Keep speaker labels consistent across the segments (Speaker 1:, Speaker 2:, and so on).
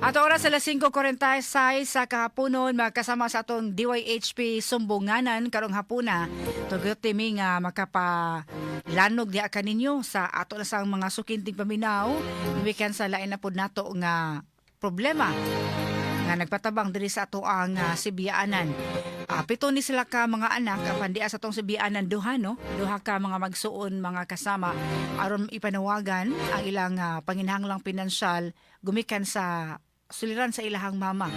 Speaker 1: At oras alas 5:46 sa kahaponon, magkasama sa atong DYHP Sumbunganan karong hapuna. Tugot mi nga makapalanog diha kaninyo sa ato na sang mga sukinting paminaw gikan sa lain na pod nato nga problema nga nagpatabang diri sa ato ang sibiyaanan. Pito ni sila ka mga anak apan diha sa atong sibiyaanan duha, no, duha ka mga magsuon, mga kasama, aron ipanawagan ang ilang panginahanglang pinansyal gumikan sa suliran sa ilahang mama.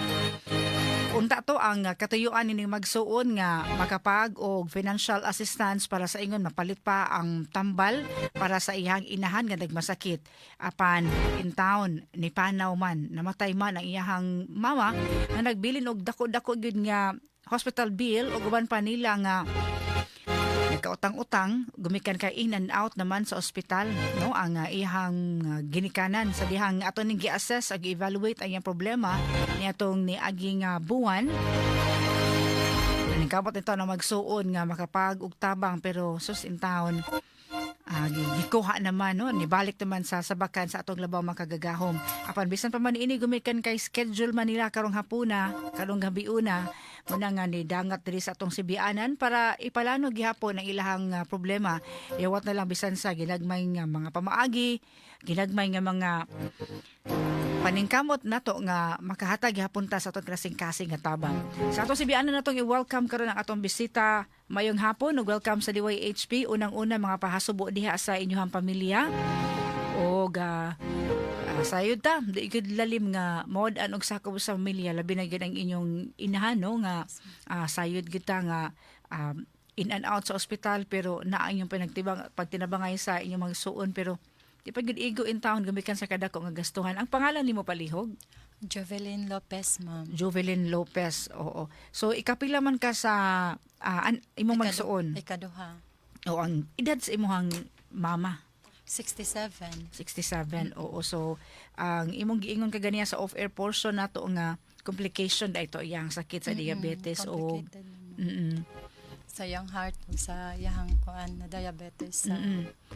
Speaker 1: Unta to ang katuyuan nining magsuon nga makapag og financial assistance para sa ingon mapalit pa ang tambal para sa iyang inahan nga nagmasakit. Apan in town ni panaw man, namatay man ang iyahang mama nga nagbilin og dako-dako gyud nga hospital bill ug uban pa nila nga nagkautang-utang gumikan kay in and out naman sa ospital, no, ang iyang ginikanan. Sa dihang ato ning gi-assess ug evaluate ang iyang problema niatong niaging buwan, ningkamot nito na magsuon nga makapag og tabang, pero sus, in town gikuha naman, no, nibalik naman sa sabakan sa atong Labaw Makagagahom. Apan bisan pa man ini, gumikan kay schedule man nila karong hapuna, karong gabiuna, muna nga ni dangat diri sa atong sibianan para ipalano gihapon ang ilahang problema. Yawat na lang bisan sa ginagmay nga mga pamaagi, ginagmay nga mga paningkamot nato nga makahatag gihapon ta sa atong kasing-kasing nga tabang. Sa atong sibianan, natong i-welcome karon ang atong bisita mayong hapon ug welcome sa DYHP. Unang-una, mga pahasubo diha sa inyong pamilya. Og sayod ta, di gyud lalim nga maud-an og sakop sa pamilya, labi na gyud ang inyong inahan, no, nga sayod gyud ta nga in and out sa ospital, pero naa ang inyong pinagtibang pagtinabangay sa inyong mga suon, pero di pa gyud igo in town gumikan sa kadako nga gastuhan. Ang pangalan nimo, palihog?
Speaker 2: Jovelyn Lopez, ma'am.
Speaker 1: Jovelyn Lopez, oo. So ikapila man ka sa imong magsuon?
Speaker 2: Ikaduha.
Speaker 1: O ang edad sa imong mama?
Speaker 2: 67.
Speaker 1: 67, oo. So ang imong giingon kaganiya sa off-air portion nato nga complication da ito iyang sakit sa diabetes o
Speaker 2: Complicated naman. Sa iyang heart ug sa iyang kuan na diabetes. Sa,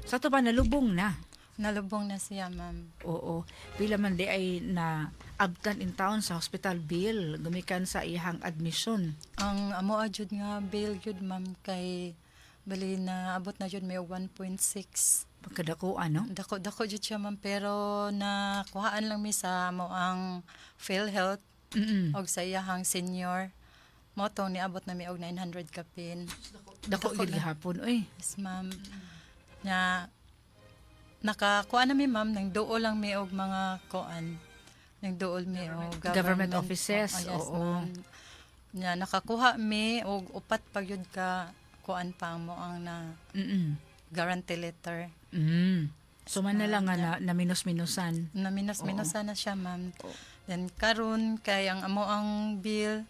Speaker 1: Sa ato pa nalubong na.
Speaker 2: Nalubong na siya, ma'am.
Speaker 1: Oo. Pila man di ay na abtan in town sa hospital bill gumikan sa iyang admission?
Speaker 2: Ang amo jud nga bill jud, ma'am, kay bali na abot na jud may 1.6.
Speaker 1: Pagkadako, ano?
Speaker 2: Dako dako jud siya, ma'am, pero nakuhaan lang mi sa amo ang PhilHealth og sa iyahang senior. Mo tong niabot na mi og 900 kapin.
Speaker 1: Dako
Speaker 2: Dako
Speaker 1: gid
Speaker 2: na.
Speaker 1: gihapon, oy.
Speaker 2: Yes, ma'am. Na nakakuha na mi, ma'am, nang duol lang mi og mga kuan. Nang duol mi og
Speaker 1: government
Speaker 2: government
Speaker 1: offices,
Speaker 2: Oh, yes,
Speaker 1: oo.
Speaker 2: Ma'am. Nya nakakuha mi og upat pa gyud ka kuan pa mo ang na guarantee letter.
Speaker 1: So man na lang nga na minus-minusan.
Speaker 2: Na minus-minusan na siya, ma'am. Then karon kay ang amo ang bill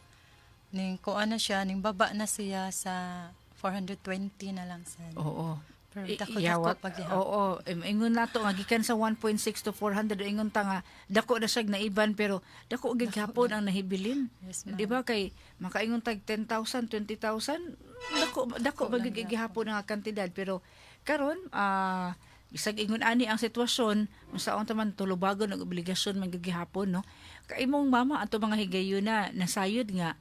Speaker 2: ning kuan na siya, ning baba na siya sa 420 na lang sa.
Speaker 1: Oo.
Speaker 2: Pero dako dako
Speaker 1: Iyawat.
Speaker 2: pag gihapon.
Speaker 1: Oo, ingon nato nga gikan sa 1.6 to 400, ingon ta nga dako na siya naiban, pero dako gid gihapon ang nahibilin.
Speaker 2: Yes, ma'am.
Speaker 1: Di ba kay makaingon tag 10,000, 20,000, dako dako
Speaker 2: Dako lang
Speaker 1: magiging gihapon ang kantidad, pero karon bisag ingon ani ang sitwasyon, unsaon ta man, tulubagon og obligasyon man gyud gihapon, no. Kay imong mama ato mga higayuna, nasayod nga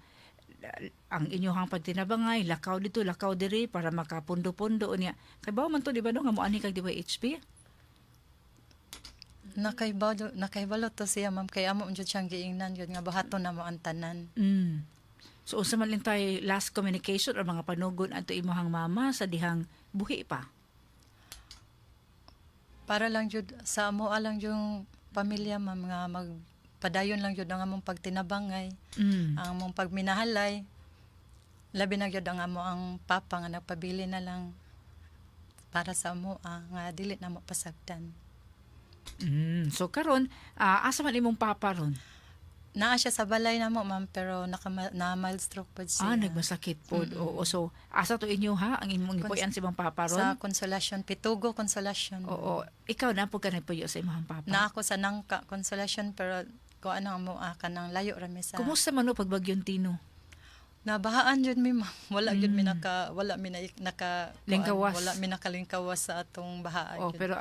Speaker 1: ang inyuhang pagtinabangay, lakaw dito, lakaw diri para makapundo-pundo niya. Kay bawo man to, di ba, no, nga moanhi kag DYHP?
Speaker 2: Nakaybalo to siya, ma'am, kay amo jud siyang giingnan jud nga buhaton na mo ang tanan.
Speaker 1: So unsa man lang tay last communication or mga panugon adto imong mama sa dihang buhi pa?
Speaker 2: Para lang jud sa amo lang yung pamilya, ma'am, nga magpadayon lang jud ang among pagtinabangay, ang among pagminahalay. Labi na jud ang amo ang papa nga nagpabili na lang para sa amo nga dili na mo pasagdan.
Speaker 1: So karon, asa man imong papa ron?
Speaker 2: Naa siya sa balay na mo, ma'am, pero naka na mild stroke pod siya.
Speaker 1: Ah, nagmasakit pod. Oo. So asa to inyo ha ang imong gipuy-an si imong papa ron?
Speaker 2: Sa Consolacion, Pitugo Consolacion.
Speaker 1: Oo. Ikaw na po ka nagpuyo sa imong papa?
Speaker 2: Na ako sa Nangka Consolacion, pero ko ano mo kanang layo ra mi sa
Speaker 1: Kumusta man no pagbagyon Tino?
Speaker 2: Nabahaan jud mi, ma'am. Wala jud mi naka wala mi na, naka kuan,
Speaker 1: Lingkawas.
Speaker 2: Wala mi nakalingkawas sa atong bahaan
Speaker 1: Oh,
Speaker 2: jud.
Speaker 1: pero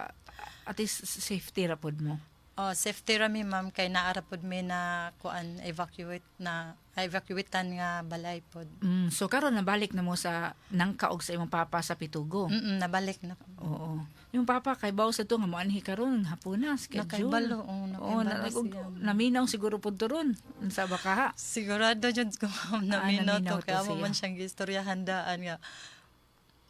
Speaker 1: at least safety ra pod mo.
Speaker 2: Oh, safety ra mi, ma'am, kay naa ra pod mi na kuan evacuate na evacuatean nga balay pod.
Speaker 1: So karon nabalik na mo sa nangkaog sa imong papa sa Pitugo.
Speaker 2: Nabalik na.
Speaker 1: Oo. Yung papa kay baw sa to nga moanhi karon hapuna schedule.
Speaker 2: Nakaibalo, oo,
Speaker 1: Oo,
Speaker 2: nakaibalo siya.
Speaker 1: Naminaw siguro pud to ron sa bakaha.
Speaker 2: Sigurado jud ko, ma'am, naminaw
Speaker 1: Ah, naminaw
Speaker 2: to
Speaker 1: to
Speaker 2: kay amo
Speaker 1: siya.
Speaker 2: man siyang gistorya handaan nga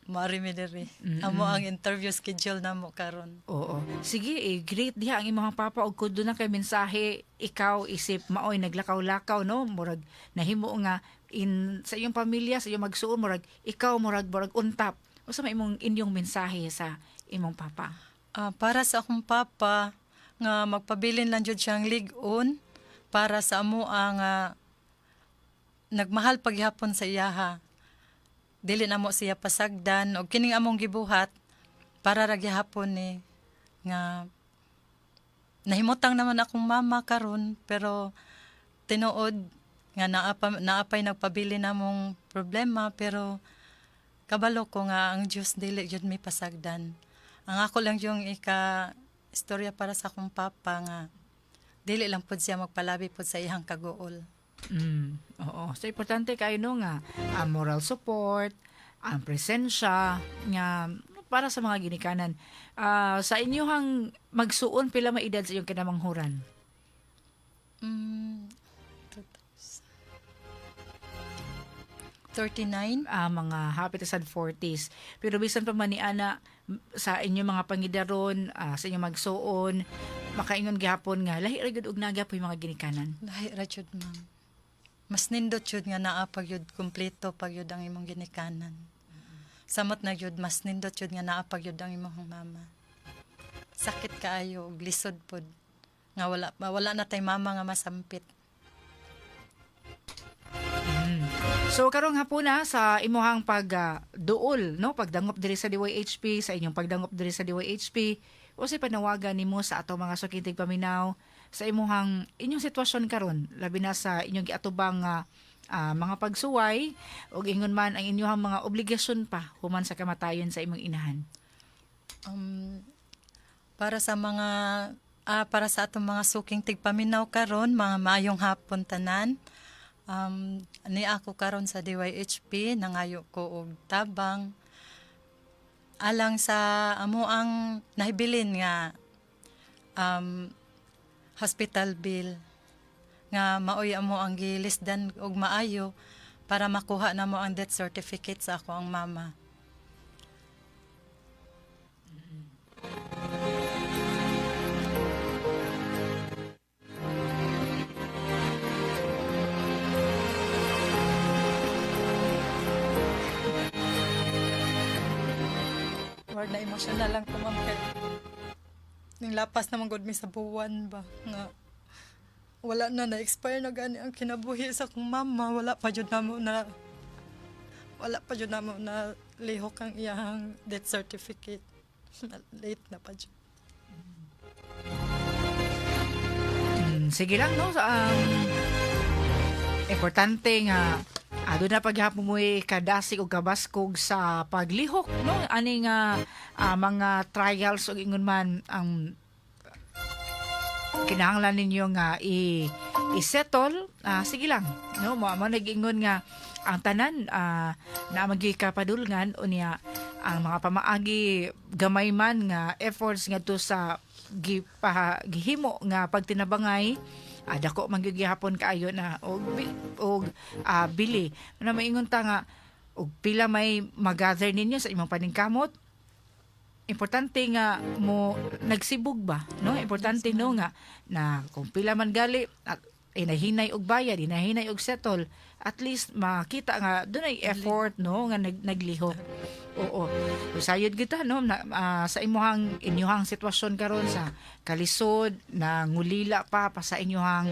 Speaker 2: maari mi diri. Amo ang interview schedule namo karon.
Speaker 1: Oo. Sige, eh, great diha ang imong papa og kudo na kay mensahe ikaw isip maoy naglakaw-lakaw, no, murag nahimo nga in sa iyong pamilya, sa iyong magsuon, murag ikaw murag untap. Usa may imong inyong mensahe sa imong papa?
Speaker 2: Ah, para sa akong papa nga magpabilin lang jud siyang lig-on para sa amo ang nagmahal paghapon sa iyaha. Dili na mo siya pasagdan og kining among gibuhat para ra gihapon ni nga nahimutang naman akong mama karon, pero tinuod nga naapay nagpabili namong problema, pero kabalo ko nga ang Dios dili jud mi pasagdan. Ang ako lang yung ika istorya para sa akong papa nga dili lang pud siya magpalabi pud sa iyang kaguol.
Speaker 1: Oo. So importante kayo no nga ang moral support, ang presensya nga para sa mga ginikanan. Ah, sa inyong magsuon, pila maedad sa iyong kinamanghuran?
Speaker 2: 39.
Speaker 1: Ah, mga hapit sa 40s. Pero bisan pa man ni ana sa inyong mga pangidaron, sa inyong magsuon, makaingon gihapon nga lahi ra gyud og nagyapoy mga ginikanan.
Speaker 2: Lahi ra jud, ma'am. Mas nindot jud nga naa pag yun kumpleto pag yun ang imong ginikanan. Samot na jud mas nindot jud nga naa pag yun ang imong mama. Sakit kaayo ug lisod pod nga wala wala na tay mama nga masampit.
Speaker 1: So karong hapuna sa imuhang pag duol, no, pagdangop diri sa DYHP, sa inyong pagdangop diri sa DYHP, unsay panawagan nimo sa atong mga sukintig paminaw sa imuhang inyong sitwasyon karon, labi na sa inyong giatubang mga pagsuway ug ingon man ang inyong mga obligasyon pa human sa kamatayon sa imong inahan?
Speaker 2: Para sa mga para sa atong mga suking tigpaminaw karon, mga maayong hapon tanan. Ni ako karon sa DYHP nangayo ko og tabang alang sa amo ang nahibilin nga hospital bill nga maoy amo ang gilisdan og maayo para makuha namo ang death certificate sa ako ang mama. Word na emotional lang ko, ma'am, kay ning lapas naman gud mi sa buwan ba nga wala na, na-expire na gani ang kinabuhi sa akong mama. Wala pa jud namo na lihok ang iyang death certificate. Late na pa jud.
Speaker 1: Sige lang, no, importante nga doon na paghapon mo'y kadasig o kabaskog sa paglihok, no, ani nga mga trials ug ingon man ang kinahanglan ninyo nga i-settle, sige lang, no, mo mo nag-ingon nga ang tanan na magi kapadulngan unya ang mga pamaagi gamay man nga efforts ngadto sa gihimo nga pagtinabangay, dako man gyud gihapon kaayo na og og bili na maingon ta nga og pila may magather ninyo sa imong paningkamot. Importante nga mo nagsibog ba, no? Importante no nga na kung pila man gali at inahinay og bayad, inahinay og settle, at least makita nga dunay effort, no, nga naglihok. Oo, so, sayod kita, no, na, sa imuhang inyuhang sitwasyon karon sa kalisod na ngulila pa pa sa inyuhang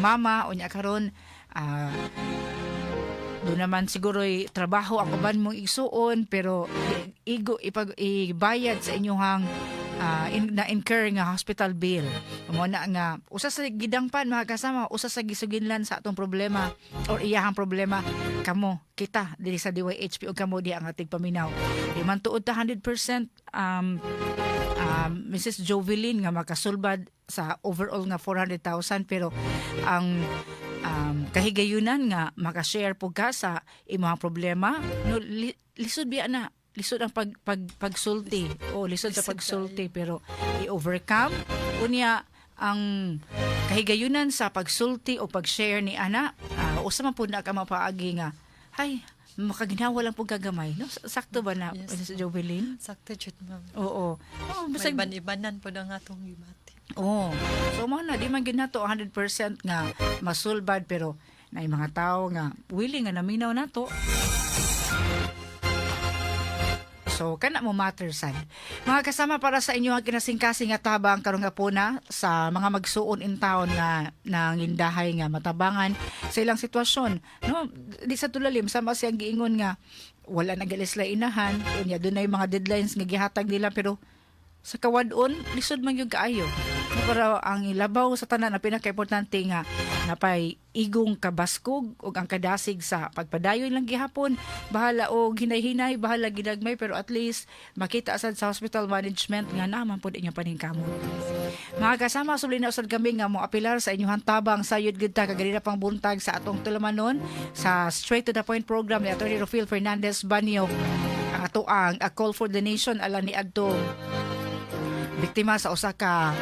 Speaker 1: mama unya karon, doon naman siguro'y trabaho ang uban mong igsuon, pero igo ipag ibayad sa inyuhang na-incur nga hospital bill. Mo na nga usa sa gidangpan, mga kasama, usa sa gisuginlan sa atong problema or iyahang problema, kamo kita diri sa DYHP ug kamo di ang ating paminaw. Di man tuod ta 100% Mrs. Jovelyn nga makasulbad sa overall nga 400,000, pero ang kahigayunan nga makashare po ka sa imong problema, no, lisod biya na, lisod ang pag, pag pagsulti o lisod sa
Speaker 2: Lisod.
Speaker 1: Pagsulti, pero i-overcome unya ang kahigayunan sa pagsulti o pag-share ni ana, usa man pud na ka mapaagi nga hay makaginawa lang pud kagamay, no? Sakto ba na?
Speaker 2: Yes.
Speaker 1: Mrs. Jovelyn?
Speaker 2: Sakto jud, ma'am.
Speaker 1: Oo, oh,
Speaker 2: May
Speaker 1: bisag
Speaker 2: iban-ibanan po ang atong gibati.
Speaker 1: Oo. So mao na, di man gyud nato 100% nga masulbad, pero naay mga tao nga willing nga naminaw nato. So kana mo matter sad. Mga kasama, para sa inyo ang kinasingkasing nga tabang karong hapuna sa mga magsuon in town nga nangindahay nga matabangan sa ilang sitwasyon. No, di sa tulalim sama siyang giingon nga wala na gali sila inahan, unya dunay mga deadlines nga gihatag nila, pero sa kawadon lisod man gyud kaayo. No, pero ang ilabaw sa tanan na pinakaimportante nga napay igong kabaskog ug ang kadasig sa pagpadayon lang gihapon, bahala og hinay-hinay, bahala gidagmay, pero at least makita sad sa hospital management nga naman pud inyong paningkamot. Mga kasama, subli na usad kami nga moapilar sa inyong tabang. Sayod gid ta kaganina pang buntag sa atong tulamanon sa Straight to the Point program ni Attorney Rufil Fernandez Banyo, ang atoang A Call for the Nation ala ni adtong biktima sa usa ka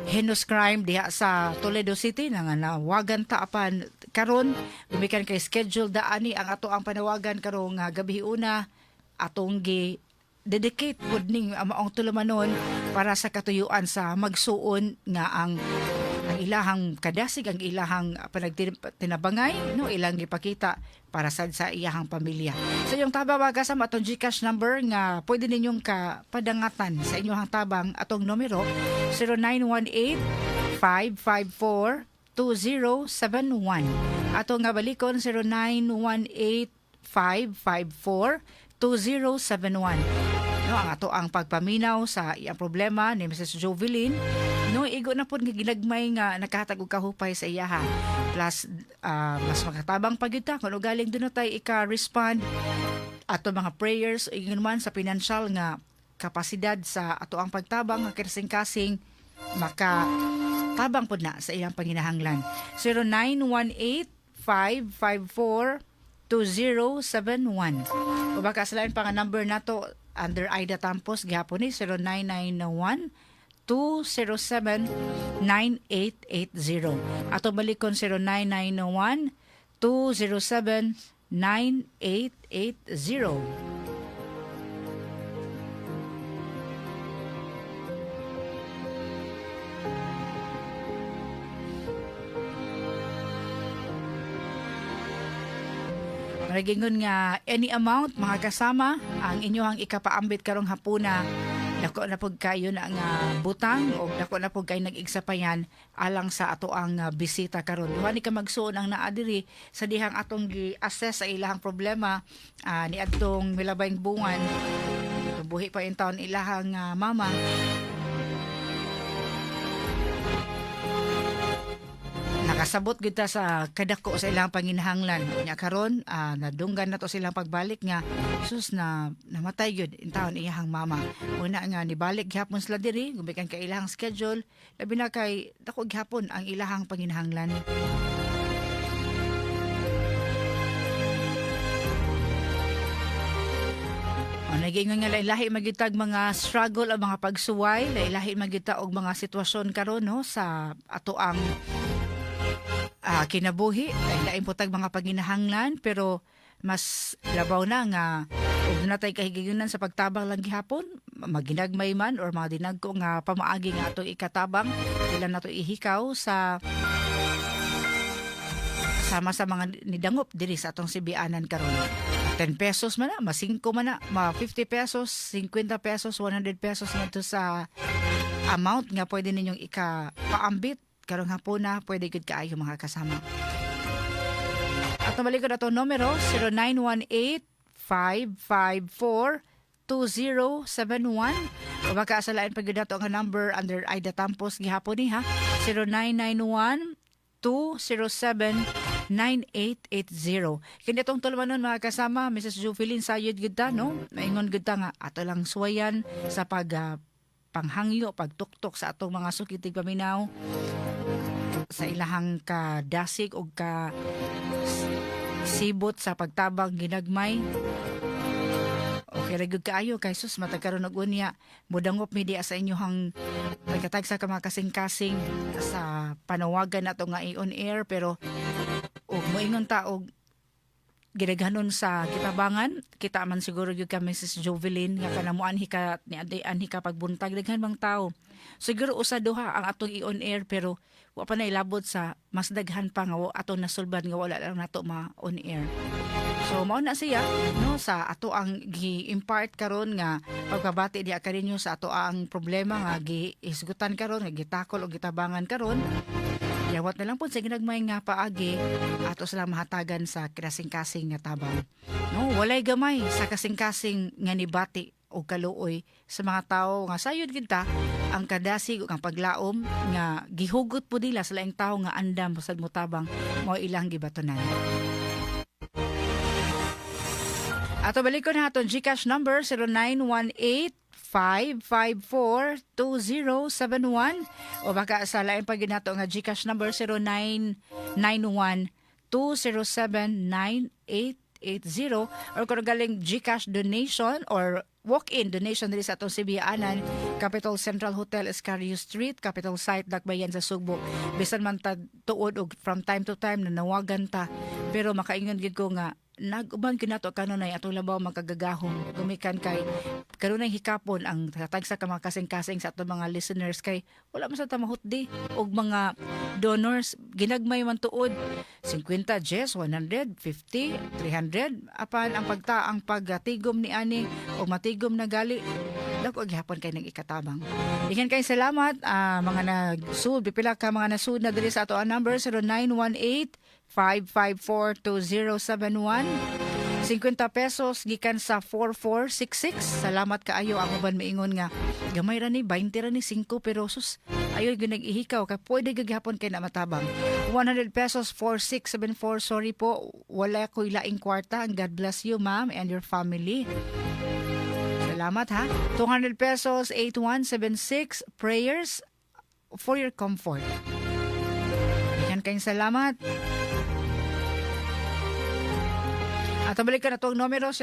Speaker 1: heinous crime diha sa Toledo City na nga nawagan ta apan karon gumikan kay schedule daani ang ato ang panawagan karong gabi una, atong gi dedicate pud ning maong tulumanon para sa katuyuan sa magsuon nga ang ilahang kadasig, ang ilahang panagtinabangay, no, ilang gipakita para sad sa iyahang pamilya. Sa inyong tabang, mga kasama, atong GCash number nga pwede ninyong kapadangatan sa inyong tabang, atong numero 0918 554 2071. Ato nga balikon, 0918 554 2071. No, ang ato ang pagpaminaw sa iyang problema ni Mrs. Jovelyn, no, igo na pud nga ginagmay nga nakahatag og kahupay sa iyaha. Plus mas makatabang pa gyud ta kung ugaling doon na tayo ika-respond ato mga prayers ingon man sa pinansyal nga kapasidad sa ato ang pagtabang nga kasing-kasing maka tabang pud na sa iyang panginahanglan. 0918 554 2071. O baka sa lain pa nga number nato under Aida Tampos gihapon ni 0991 207 9880. Ato balikon, 0991 207 9880. Maragingon nga any amount, mga kasama, ang inyong ikapaambit karong hapuna, dako na pud kayo na nga butang o dako na pud kayo nag-igsapayan alang sa ato ang bisita karon. Duha ni ka magsuon ang naa diri sa dihang atong gi-assess sa ilahang problema ni adtong milabayng buwan. Buhi pa in taon ilahang mama. Nakasabot gyud ta sa kadako sa ilang panginahanglan. Nya karon nadunggan na to silang pagbalik nga sus na namatay gyud in taon iyahang mama. Una nga nibalik gihapon sila diri gumikan kay ilahang schedule, labi na kay dako gihapon ang ilahang panginahanglan. O, nagiingon nga lahi magyutag mga struggle o mga pagsuway, lahi magyuta og mga sitwasyon karon, no, sa ato ang kinabuhi, lain po tag mga paginahanglan, pero mas labaw na nga ug natay kahigayunan sa pagtabang lang gihapon, maginagmay man or mga dinagko nga pamaagi nga atong ikatabang, ilan nato ihikaw sa sama sa mga nidangop diri sa atong sibianan karon. 10 pesos man na, ma 5 man na, ma 50 pesos, 50 pesos, 100 pesos ngadto sa amount nga pwede ninyong ikapaambit karong hapuna, pwede gud kaayo, mga kasama. At balik ko na itong numero, 0918 554 2071, o baka sa lain pa gyud nato ang number under Aida Tampos gihapon ni ha, 0991 207 9880. Kini itong tulumanon, mga kasama, Mrs. Jovelyn, sayod gud ta, no? Maingon gud ta nga ato lang suwayan sa pag panghangyo, pagtuktok sa atong mga suki tigpaminaw sa ilahang kadasig og ka sibot sa pagtabang ginagmay. Okay ra gyud kaayo kay sus, matag karon og unya modangop mi diha sa inyohang pagkatagsa ka mga kasing-kasing sa panawagan nato nga i-on air, pero og moingon ta og gidaghanon sa kitabangan, kita man siguro gyud ka, Mrs. Jovelyn, nga kanang moanhi ka ni anhi ka pagbuntag, daghan bang tao. Siguro usa duha ang atong i-on air, pero wa pa na ilabot sa mas daghan pa nga atong nasulbad nga wala lang nato ma-on air. So mao na siya, no, sa ato ang gi-impart karon nga pagpabati diha kaninyo sa ato ang problema nga gihisgutan karon, nga gitakol o gitabangan karon. Yawat na lang po sa ginagmay nga paagi ato sila mahatagan sa kasing-kasing nga tabang. No, walay gamay sa kasing-kasing nga nibati o kaluoy sa mga tao nga sayod kita ang kadasig ug ang paglaom nga gihugot po nila sa laing tao nga andam sad motabang, mao ilang gibatonan. Ato balikon na aton GCash number 0918-554-2071 o baka sa lain pa gyud nato nga GCash number 0991-207-9880 or kung galing GCash donation or walk-in donation diri sa atong Sibiyaanan, Capital Central Hotel, Escario Street, Capital Site, Dakbayan sa Sugbo. Bisan man ta tuod og from time to time nanawagan ta, pero makaingon gid ko nga nag-uban gyud nato kanunay atong labaw magkagagahom gumikan kay kanunay hikapon ang tagsa ka mga kasing-kasing sa atong mga listeners kay wala man sa ta mahutdi og mga donors. Ginagmay man tuod, 50, 10, 100, 50, 300, apan ang pagta ang pagtigom ni ani o matigom na gali, dako gihapon kay nang ikatabang. Daghan kay salamat, mga nagsud, pipila ka mga nasud na diri sa ato ang number 0918 554 2071. 50 pesos gikan sa 4466. Salamat kaayo. Ang uban miingon nga gamay ra ni, 20 ra ni, 5, pero sus, ayo gyud nag-ihikaw kay pwede gyud gihapon kay na matabang. 100 pesos, 4674. Sorry po, wala ko laing kwarta. God bless you, ma'am, and your family. Salamat ha. 200 pesos, 8176, prayers for your comfort. Daghan kayong salamat. At balik ka na itong numero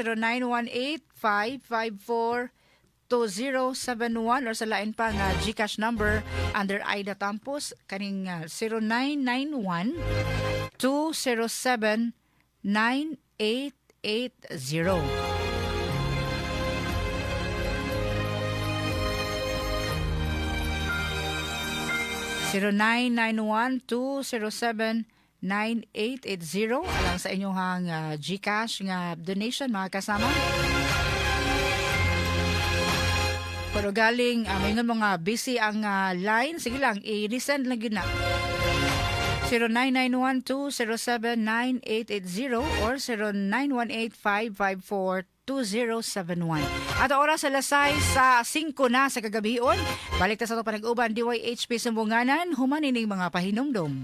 Speaker 1: 0918-554-2071 or sa lain pa nga GCash number under Aida Tampos kaning 0991 207 9880. 0991-207-9880 alang sa inyong GCash nga donation, mga kasama. Pero galing, may mga busy ang line, sige lang, i-resend lang yun na. 0991-207-9880 or 0918-554-2071. At oras, alas 6 sa 5 na sa kagabion. Balik ta sa ato panag-uban, DYHP Sumbunganan, human ining mga pahinumdom.